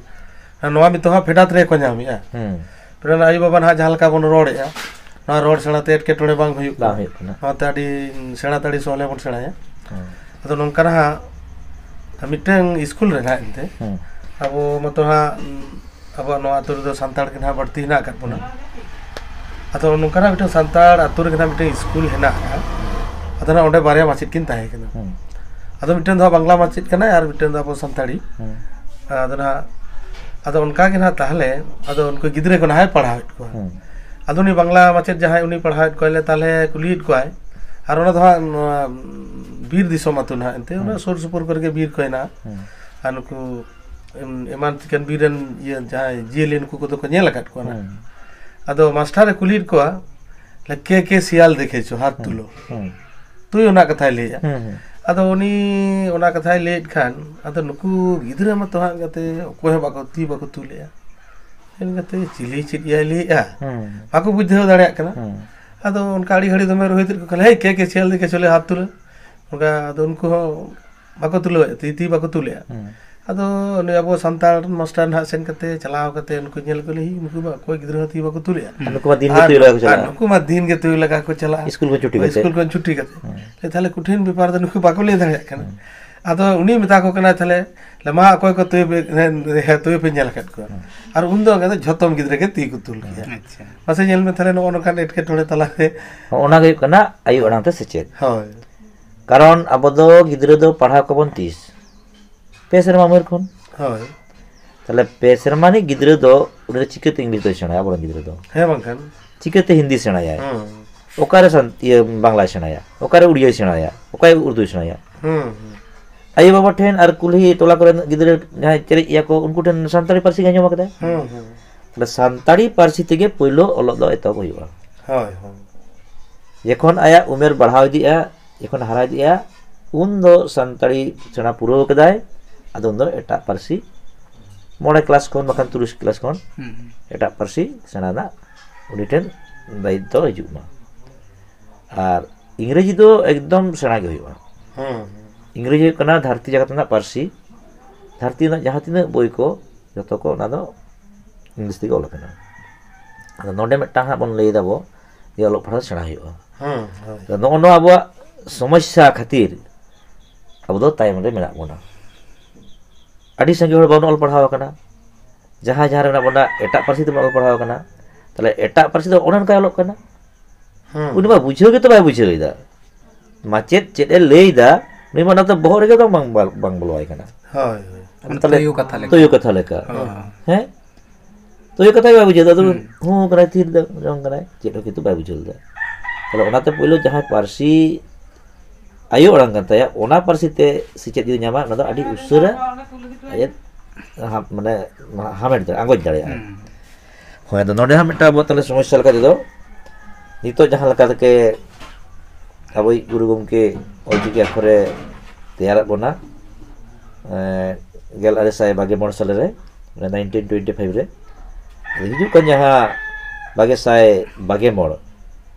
ᱱᱚᱣᱟ ᱢᱤᱫ ᱦᱚᱸ ᱯᱷᱮᱰᱟᱛ ᱨᱮᱠᱚ ᱧᱟᱢᱮᱜᱼᱟ᱾ ᱦᱩᱸ᱾ ᱯᱮᱲᱟ ᱟᱭᱳ ᱵᱟᱵᱟ ᱱᱟᱦᱟᱜ ᱡᱟᱦᱟᱸ ᱞᱮᱠᱟ ᱵᱚᱱ ᱨᱚᱲᱮᱜᱼᱟ, ᱱᱚᱣᱟ ᱨᱚᱲ ᱥᱮᱬᱟ ᱛᱮ ᱮᱴᱠᱮᱴᱚᱬᱮ ᱵᱟᱝ ᱦᱩᱭᱩᱜ ᱵᱟᱝ ᱠᱟᱱᱟ᱾ ᱦᱩᱭᱩᱜ ᱠᱟᱱᱟ᱾ ᱱᱚᱣᱟᱛᱮ ᱟᱹᱰᱤ ᱥᱮᱬᱟ ᱛᱟᱹᱲᱤ ᱥᱚᱦᱞᱮ ᱵᱚᱱ ᱥᱮᱬᱟᱭᱟ᱾ ᱦᱩᱸ᱾ ᱟᱫᱚ ᱱᱚᱝᱠᱟ ᱱᱟᱦᱟᱜ ᱢᱤᱫᱴᱟᱝ ᱥᱠᱩᱞ ᱨᱮ ᱱᱟᱦᱟᱜ ᱮᱱᱛᱮ ᱦᱩᱸ᱾ ᱟᱵᱚ ᱢᱟᱛᱚ ᱦᱟᱸᱜ, ᱩᱸ, ᱟᱵᱚᱣᱟᱜ ᱱᱚᱣᱟ ᱟᱹᱛᱩ ᱨᱮᱫᱚ ᱥᱟᱱᱛᱟᱲ ᱜᱮ ᱱᱟᱦᱟᱜ ᱵᱟᱹᱲᱛᱤ ᱦᱮᱱᱟᱜ ᱟᱠᱟᱫ ᱵᱚᱱᱟ᱾ ᱟᱫᱚ ᱱᱚᱝᱠᱟᱱᱟᱜ ᱢᱤᱫᱴᱟᱝ ᱥᱟᱱᱛᱟᱲ ᱟᱹᱛᱩ ᱨᱮᱜᱮ ᱱᱟᱦᱟᱜ ᱢᱤᱫᱴᱟᱝ ᱥᱠᱩᱞ ᱦᱮᱱᱟᱜᱼᱟ᱾ ᱟᱫᱚ ᱱᱟᱦᱟᱜ ᱚᱸᱰᱮ ᱵᱟᱨᱭᱟ ᱢᱟᱪᱮᱫ ᱠᱤᱱ ᱛᱟᱦᱮᱸ ᱠᱟᱱᱟ᱾ ᱦᱩᱸ᱾ ᱟᱫᱚ ᱢᱤᱫᱴᱟᱝ ᱫᱚ ᱦᱟᱸᱜ ᱵᱟᱝᱞᱟ ᱢᱟᱪᱮᱫ ᱠᱟᱱᱟᱭ ᱟᱨ ᱢᱤᱫᱴᱟᱝ ᱫᱚ ᱟᱵᱚ ᱥᱟᱱᱛᱟᱲᱤ᱾ ᱦᱩᱸ᱾ ᱟᱫᱚ ᱱᱟᱦᱟᱜ, ᱟᱫᱚ ᱚᱱᱠᱟ ᱜᱮ ᱱᱟᱦᱟᱜ ᱛᱟᱦᱞᱮ, ᱟᱫᱚ ᱩᱱᱠᱩ ᱜᱤᱫᱽᱨᱟᱹ ᱠᱚ ᱱᱟᱦᱟᱜ ᱮ ᱯᱟᱲᱦᱟᱣᱮᱫ ᱠᱚᱣᱟ᱾ ᱦᱩᱸ᱾ ᱟᱫᱚ ᱩᱱᱤ ᱵᱟᱝᱞᱟ ᱢᱟᱪᱮᱫ ᱡᱟᱦᱟᱸᱭ, ᱩᱱᱤ ᱯᱟᱲᱦᱟᱣᱮᱫ ᱠᱚᱣᱟᱭ ᱞᱮ, ᱛᱟᱦᱞᱮ ᱠᱩᱞᱤᱭᱮᱫ ᱠᱚᱣᱟᱭ, ᱟᱨ ᱚᱱᱟ ᱫᱚ ᱦᱟᱸᱜ ᱱᱚᱣᱟ ᱵᱤᱨ ᱫᱤᱥᱚᱢ ᱟᱹᱛᱩ ᱱᱟᱦᱟᱜ ᱮᱱᱛᱮ, ᱚᱱᱟ ᱦᱩᱸ᱾ ᱥᱩᱨ ᱥᱩᱯᱩᱨ ᱠᱚᱨᱮ ᱜᱮ ᱵᱤᱨ ᱠᱚ ᱦᱮᱱᱟᱜᱼᱟ᱾ ᱦᱩᱸ᱾ ᱟᱨ ᱱᱩᱠᱩ ᱮᱢ-, ᱮᱢᱟᱱ ᱛᱮᱠᱟᱱ ᱵᱤᱨ ᱨᱮᱱ ᱤᱭᱟᱹ ᱡᱟᱦᱟᱸᱭ ᱡᱤᱭᱟᱹᱞᱤ ᱱᱩᱠᱩ ᱠᱚᱫᱚ ᱠᱚ ᱧᱮᱞ ᱟᱠᱟᱫ ᱠᱚᱣᱟ ᱱᱟᱜ᱾ ᱦᱩᱸ᱾ ᱟᱫᱚ ᱢᱟᱥᱴᱟᱨᱮ ᱠᱩᱞᱤᱭᱮᱫ ᱠᱚᱣᱟ, ᱞᱮ, "ᱠᱮ ᱠᱮ ᱥᱤᱭᱟᱞ ᱫᱮᱠᱷᱮᱪᱚ ᱦᱟᱛ ᱦᱩᱸ᱾ ᱛᱩᱞᱚ?" ᱦᱩᱸ᱾ ᱛᱩᱭᱩ ᱚᱱᱟ ᱠᱟᱛᱷᱟᱭ ᱞᱟᱹᱭᱮᱫᱼᱟ᱾ ᱦᱩᱸ, ᱦᱩᱸ᱾ ᱟᱫᱚ ᱩᱱᱤ ᱚᱱᱟ ᱠᱟᱛᱷᱟᱭ ᱞᱟᱹᱭᱮᱫ ᱠᱷᱟᱱ, ᱟᱫᱚ ᱱᱩᱠᱩ ᱜᱤᱫᱽᱨᱟᱹ ᱢᱟᱛᱚ ᱦᱟᱸᱜ ᱠᱟᱛᱮ ᱚᱠᱚᱭ ᱦᱚᱸ ᱵᱟᱠᱚ, ᱛᱤ ᱵᱟᱠᱚ ᱛᱩᱞᱮᱜᱼᱟ᱾ ᱮᱱ ᱠᱟᱛᱮ ᱪᱤᱞᱤ ᱪᱮᱫ ᱮᱭᱟᱭ ᱞᱟᱹᱭᱮᱫᱼᱟ? ᱦᱩᱸ᱾ ᱵᱟᱠᱚ ᱵᱩᱡᱷᱟᱹᱣ ᱫᱟᱲᱮᱭᱟᱜ ᱠᱟᱱᱟ᱾ ᱦᱩᱸ᱾ ᱟᱫᱚ ᱚᱱᱠᱟ ᱟᱹᱰᱤ ᱜᱷᱟᱹᱲᱤᱡ ᱫᱚᱢᱮ ᱨᱳᱦᱤᱛ ᱠᱚ ᱠᱷᱟᱹᱞᱤ, "ᱦᱮᱭ, ᱠᱮ ᱠᱮ ᱥᱤᱭᱟᱞ ᱫᱮᱠᱷᱮᱪᱚ ᱞᱮ ᱦᱟᱛ ᱛᱩᱞᱚ?" ᱚᱱᱠᱟ ᱟᱫᱚ ᱩᱱᱠᱩ ᱦᱚᱸ ᱵᱟᱠᱚ ᱛᱩᱞᱟᱹᱣᱮᱫ, ᱛᱤ, ᱛᱤ ᱵᱟᱠᱚ ᱛᱩᱞᱮᱜᱼᱟ᱾ ᱦᱩᱸ᱾ ᱟᱫᱚ ᱱᱩᱭ ᱟᱵᱚ ᱥᱟᱱᱛᱟᱲ ᱢᱟᱥᱴᱟᱨ ᱱᱟᱦᱟᱜ ᱥᱮᱱ ᱠᱟᱛᱮ ᱪᱟᱞᱟᱣ ᱠᱟᱛᱮ ᱩᱱᱠᱩ ᱧᱮᱞ ᱠᱚ ᱞᱟᱹᱭ, "ᱱᱩᱠᱩ ᱢᱟ ᱚᱠᱚᱭ ᱜᱤᱫᱽᱨᱟᱹ ᱦᱚᱸ ᱛᱤ ᱵᱟᱠᱚ ᱛᱩᱞᱮᱜᱼᱟ?" ᱟᱨ ᱱᱩᱠᱩ ᱢᱟ ᱫᱤᱱ ᱜᱮ ᱟᱨ ᱛᱩᱭᱩ ᱞᱟᱜᱟ ᱠᱚ ᱟᱨ ᱪᱟᱞᱟᱜᱼᱟ᱾ ᱱᱩᱠᱩ ᱢᱟ ᱫᱤᱱ ᱜᱮ ᱛᱩᱭᱩ ᱞᱟᱜᱟ ᱠᱚ ᱪᱟᱞᱟᱜᱼᱟ᱾ ᱦᱩᱸ᱾ ᱞᱟᱹᱭ, ᱛᱟᱦᱞᱮ ᱠᱚᱴᱷᱤᱱ ᱵᱮᱯᱟᱨ ᱫᱚ ᱱᱩᱠᱩ ᱵᱟᱠᱚ ᱞᱟᱹᱭ ᱫᱟᱲᱮᱭᱟᱜ ᱠᱟᱱᱟ᱾ ᱦᱩᱸ᱾ ᱟᱫᱚ ᱩᱱᱤ ᱢᱮᱛᱟ ᱠᱚ ᱠᱟᱱᱟ, "ᱛᱟᱦᱞᱮ, ᱞᱮ ᱢᱟ ᱚᱠᱚᱭ ᱠᱚ ᱛᱩᱭᱩ ᱯᱮ, ᱦᱮᱸ, ᱦᱮᱸ, ᱛᱩᱭᱩ ᱯᱮ ᱧᱮᱞ ᱟᱠᱟᱫ ᱠᱚᱣᱟ?" ᱦᱩᱸ᱾ ᱟᱨ ᱩᱱᱫᱚ ᱚᱱᱠᱟ ᱫᱚ ᱡᱷᱚᱛᱚᱢ ᱜᱤᱫᱽᱨᱟᱹ ᱜᱮ ᱛᱤ ᱠᱚ ᱛᱩᱞ ᱠᱮᱜᱼᱟ᱾ ᱟᱪᱪᱷᱟ᱾ ᱢᱟᱥᱮ ᱧᱮᱞ ᱢᱮ ᱛᱟᱦᱞᱮ ᱱᱚᱜᱼᱚ ᱱᱚᱝᱠᱟᱱ ᱮᱴᱠᱮᱴᱚᱬᱮ ᱛᱟᱞᱟᱨᱮ᱾ ᱦᱚᱸᱜᱼᱚ ᱱᱟ ᱜᱮ ᱦᱩᱭᱩᱜ ᱠᱟᱱᱟ ᱟᱭᱳ ᱟᱲᱟᱝ ᱛᱮ ᱥᱮᱪᱮᱫ᱾ ᱦᱳᱭ᱾ ᱠᱟᱨᱚᱱ ᱟᱵᱚ ᱫᱚ ᱜᱤᱫᱽᱨᱟᱹ ᱫᱚ ᱯᱟᱲᱦᱟᱣ ᱠᱚᱵᱚᱱ ᱛᱤᱥ? ᱯᱮ ᱥᱮᱨᱢᱟ ᱩᱢᱮᱨ ᱠᱷᱚᱱ᱾ ᱦᱳᱭ᱾ ᱛᱟᱦᱞᱮ ᱯᱮ ᱥᱮᱨᱢᱟ ᱨᱤᱱᱤᱡ ᱜᱤᱫᱽᱨᱟᱹ ᱫᱚ ᱩᱱᱤ ᱫᱚ ᱪᱤᱠᱟᱹᱛᱮ ᱤᱝᱞᱤᱥ ᱫᱚᱭ ᱥᱮᱬᱟᱭᱟ, ᱟᱵᱚᱨᱮᱱ ᱜᱤᱫᱽᱨᱟᱹ ᱫᱚ? ᱦᱮᱸ, ᱵᱟᱝᱠᱷᱟᱱ᱾ ᱪᱤᱠᱟᱹᱛᱮ ᱦᱤᱱᱫᱤ ᱥᱮᱬᱟᱭᱟᱭ? ᱦᱩᱸ᱾ ᱚᱠᱟᱨᱮ ᱥᱟᱱ-, ᱤᱭᱟᱹ, ᱵᱟᱝᱞᱟᱭ ᱥᱮᱬᱟᱭᱟ? ᱚᱠᱟᱨᱮ ᱩᱲᱤᱭᱟᱹᱭ ᱥᱮᱬᱟᱭᱟ? ᱚᱠᱟᱭ ᱩᱨᱫᱩᱭ ᱥᱮᱬᱟᱭᱟ? ᱦᱩᱸ, ᱦᱩᱸ᱾ ᱟᱭᱳ ᱵᱟᱵᱟ ᱴᱷᱮᱱ ᱟᱨ ᱠᱩᱞᱦᱤ ᱴᱚᱞᱟ ᱠᱚᱨᱮᱱ ᱜᱤᱫᱽᱨᱟᱹ ᱡᱟᱦᱟᱸᱭ ᱪᱮᱨᱮᱡ ᱮᱭᱟ ᱠᱚ, ᱩᱱᱠᱩ ᱴᱷᱮᱱ ᱥᱟᱱᱛᱟᱲᱤ ᱯᱟᱹᱨᱥᱤ ᱜᱮ ᱟᱸᱡᱚᱢ ᱟᱠᱟᱫᱟᱭ᱾ ᱦᱩᱸ, ᱦᱩᱸ᱾ ᱛᱟᱦᱞᱮ ᱥᱟᱱᱛᱟᱲᱤ ᱯᱟᱹᱨᱥᱤ ᱛᱮᱜᱮ ᱯᱳᱭᱞᱳ ᱚᱞᱚᱜ ᱫᱚ ᱮᱛᱚᱦᱚᱵ ᱦᱩᱭᱩᱜᱼᱟ᱾ ᱦᱳᱭ, ᱦᱳᱭ᱾ ᱡᱚᱠᱷᱚᱱ ᱟᱭᱟᱜ ᱩᱢᱮᱨ ᱵᱟᱲᱦᱟᱣ ᱤᱫᱤᱜᱼᱟ, ᱡᱚᱠᱷᱚᱱ ᱦᱟᱨᱟ ᱤᱫᱤᱜᱼᱟ, ᱩᱱ ᱫᱚ ᱥᱟᱱᱛᱟᱲᱤ ᱥᱮᱬᱟ ᱯᱩᱨᱟᱹᱣ ᱠᱟᱫᱟᱭ, ᱟᱫᱚ ᱩᱱ ᱫᱚ ᱮᱴᱟᱜ ᱯᱟᱹᱨᱥᱤ ᱢᱚᱬᱮ ᱠᱞᱟᱥ ᱠᱷᱚᱱ ᱵᱟᱠᱷᱟᱱ ᱛᱩᱨᱩᱭ ᱠᱞᱟᱥ ᱠᱷᱚᱱ ᱦᱩᱸ, ᱦᱩᱸ᱾ ᱮᱴᱟᱜ ᱯᱟᱹᱨᱥᱤ ᱥᱮᱬᱟ ᱨᱮᱱᱟᱜ ᱩᱱᱤ ᱴᱷᱮᱱ ᱫᱟᱭᱤᱛᱛᱚ ᱦᱤᱡᱩᱜ ᱢᱟ᱾ ᱟᱨ ᱤᱝᱨᱮᱡᱤ ᱫᱚ ᱮᱠᱫᱚᱢ ᱥᱮᱬᱟ ᱜᱮ ᱦᱩᱭᱩᱜᱼᱟ᱾ ᱦᱩᱸ, ᱦᱩᱸ᱾ ᱤᱝᱨᱮᱡᱤ ᱦᱩᱭᱩᱜ ᱠᱟᱱᱟ ᱫᱷᱟᱹᱨᱛᱤ ᱡᱟᱠᱟᱛ ᱨᱮᱱᱟᱜ ᱯᱟᱹᱨᱥᱤ᱾ ᱫᱷᱟᱹᱨᱛᱤ ᱨᱮᱱᱟᱜ ᱡᱟᱦᱟᱸ ᱛᱤᱱᱟᱹᱜ ᱵᱳᱭ ᱠᱚ, ᱡᱚᱛᱚ ᱠᱚ ᱚᱱᱟ ᱫᱚ ᱤᱝᱞᱤᱥ ᱛᱮᱜᱮ ᱚᱞ ᱟᱠᱟᱱᱟ᱾ ᱟᱫᱚ ᱱᱚᱰᱮ ᱢᱤᱫᱴᱟᱝ ᱦᱟᱸᱜ ᱵᱚᱱ ᱞᱟᱹᱭ ᱫᱟᱵᱚ ᱡᱮ ᱚᱞᱚᱜ ᱯᱟᱲᱦᱟᱣ ᱥᱮᱬᱟ ᱦᱩᱭᱩᱜᱼᱟ᱾ ᱦᱩᱸ, ᱦᱳᱭ᱾ ᱟᱫᱚ ᱱᱚᱜᱼᱚ ᱱᱚᱣᱟ ᱟᱵᱚᱣᱟᱜ ᱥᱚᱢᱚᱥᱥᱟ ᱠᱷᱟᱹᱛᱤᱨ ᱟᱵᱚ ᱫᱚ ᱛᱟᱭᱚᱢ ᱨᱮ ᱢᱮᱱᱟᱜ ᱵᱚᱱᱟ᱾ ᱟᱹᱰᱤ ᱥᱟᱸᱜᱮ ᱦᱚᱲ ᱵᱟᱵᱚᱱ ᱚᱞ ᱯᱟᱲᱦᱟᱣ ᱟᱠᱟᱱᱟ᱾ ᱡᱟᱦᱟᱸᱭ ᱡᱟᱦᱟᱸ ᱨᱮ ᱢᱮᱱᱟᱜ ᱵᱚᱱᱟ, ᱮᱴᱟᱜ ᱯᱟᱹᱨᱥᱤ ᱛᱮᱵᱚᱱ ᱚᱞ ᱯᱟᱲᱦᱟᱣ ᱟᱠᱟᱱᱟ᱾ ᱛᱟᱦᱞᱮ ᱮᱴᱟᱜ ᱯᱟᱹᱨᱥᱤ ᱫᱚ ᱚᱱᱮ ᱚᱱᱠᱟᱭ ᱚᱞᱚᱜ ᱠᱟᱱᱟ᱾ ᱦᱩᱸ᱾ ᱩᱱᱤ ᱢᱟ ᱵᱩᱡᱷᱟᱹᱣ ᱜᱮᱛᱚ ᱵᱟᱭ ᱵᱩᱡᱷᱟᱹᱣ ᱮᱫᱟ᱾ ᱢᱟᱪᱮᱫ ᱪᱮᱫ ᱮ ᱞᱟᱹᱭ ᱮᱫᱟ, ᱩᱱᱤ ᱢᱟ ᱚᱱᱟ ᱫᱚ ᱵᱚᱦᱚᱜ ᱨᱮᱜᱮ ᱫᱚ ᱵᱟᱝ, ᱵᱟᱝ, ᱵᱟᱝ ᱵᱚᱞᱚᱣᱟᱭ ᱠᱟᱱᱟ᱾ ᱦᱳᱭ, ᱦᱳᱭ᱾ ᱚᱱᱟ ᱛᱟᱦᱞᱮ ᱛᱩᱭᱩ ᱠᱟᱛᱷᱟ ᱞᱮᱠᱟ᱾ ᱛᱩᱭᱩ ᱠᱟᱛᱷᱟ ᱞᱮᱠᱟ᱾ ᱦᱳᱭ᱾ ᱦᱮᱸ? ᱛᱩᱭᱩ ᱠᱟᱛᱷᱟ ᱜᱮ ᱵᱟᱭ ᱵᱩᱡᱷᱟᱹᱣ ᱮᱫᱟ᱾ ᱟᱫᱚ ᱦᱩᱸ᱾ ᱦᱩᱸ ᱠᱟᱱᱟᱭ, ᱛᱷᱤᱨ ᱫᱟ-, ᱡᱚᱝ ᱠᱟᱱᱟᱭ, ᱪᱮᱫ ᱦᱚᱸ ᱠᱤᱱᱛᱩ ᱵᱟᱭ ᱵᱩᱡᱷᱟᱹᱣ ᱞᱮᱫᱟ᱾ ᱛᱟᱦᱞᱮ ᱚᱱᱟᱛᱮ ᱯᱳᱭᱞᱳ ᱡᱟᱦᱟᱸᱭ ᱯᱟᱹᱨᱥᱤ ᱟᱭᱳ ᱟᱲᱟᱝ ᱠᱟᱱ ᱛᱟᱭᱟ, ᱚᱱᱟ ᱯᱟᱹᱨᱥᱤ ᱛᱮ ᱥᱮᱪᱮᱫ ᱡᱩᱫᱤ ᱧᱟᱢᱟ, ᱚᱱᱟ ᱫᱚ ᱟᱹᱰᱤ ᱩᱥᱟᱹᱨᱟ ᱟᱡ ᱮ ᱦᱟ-, ᱢᱟᱱᱮ ᱦᱟᱢᱮᱴ ᱫᱟᱲᱮᱭᱟᱜᱼᱟ, ᱟᱸᱜᱚᱪ ᱫᱟᱲᱮᱭᱟᱜᱼᱟ᱾ ᱦᱳᱭ, ᱟᱫᱚ ᱱᱚᱰᱮ ᱦᱚᱸ ᱢᱤᱫᱴᱟᱝ ᱟᱵᱚ ᱛᱟᱦᱚᱞᱮ ᱥᱚᱢᱚᱥᱥᱟ ᱞᱮᱠᱟ ᱛᱮᱫᱚ, ᱱᱤᱛᱚᱜ ᱡᱟᱦᱟᱸ ᱞᱮᱠᱟ ᱛᱮᱜᱮ ᱟᱵᱚᱭᱤᱡ ᱜᱩᱨᱩ ᱜᱚᱢᱠᱮ ᱚᱞᱪᱤᱠᱤ ᱟᱠᱷᱚᱨᱮ ᱛᱮᱭᱟᱨᱟᱫ ᱵᱚᱱᱟ, ᱮᱸ, ᱜᱮᱞ ᱟᱨᱮ ᱥᱟᱭ ᱵᱟᱜᱮ ᱢᱚᱬᱮ ᱥᱟᱞᱮ ᱨᱮ, ᱢᱟᱱᱮ ᱱᱟᱭᱤᱱᱴᱤᱱ ᱴᱩᱭᱮᱱᱴᱤ ᱯᱷᱟᱭᱤᱵᱷ ᱨᱮ᱾ ᱟᱫᱚ ᱦᱤᱡᱩᱜ ᱠᱟᱱ ᱡᱟᱦᱟᱸ ᱵᱟᱜᱮ ᱥᱟᱭ ᱵᱟᱜᱮ ᱢᱚᱬ,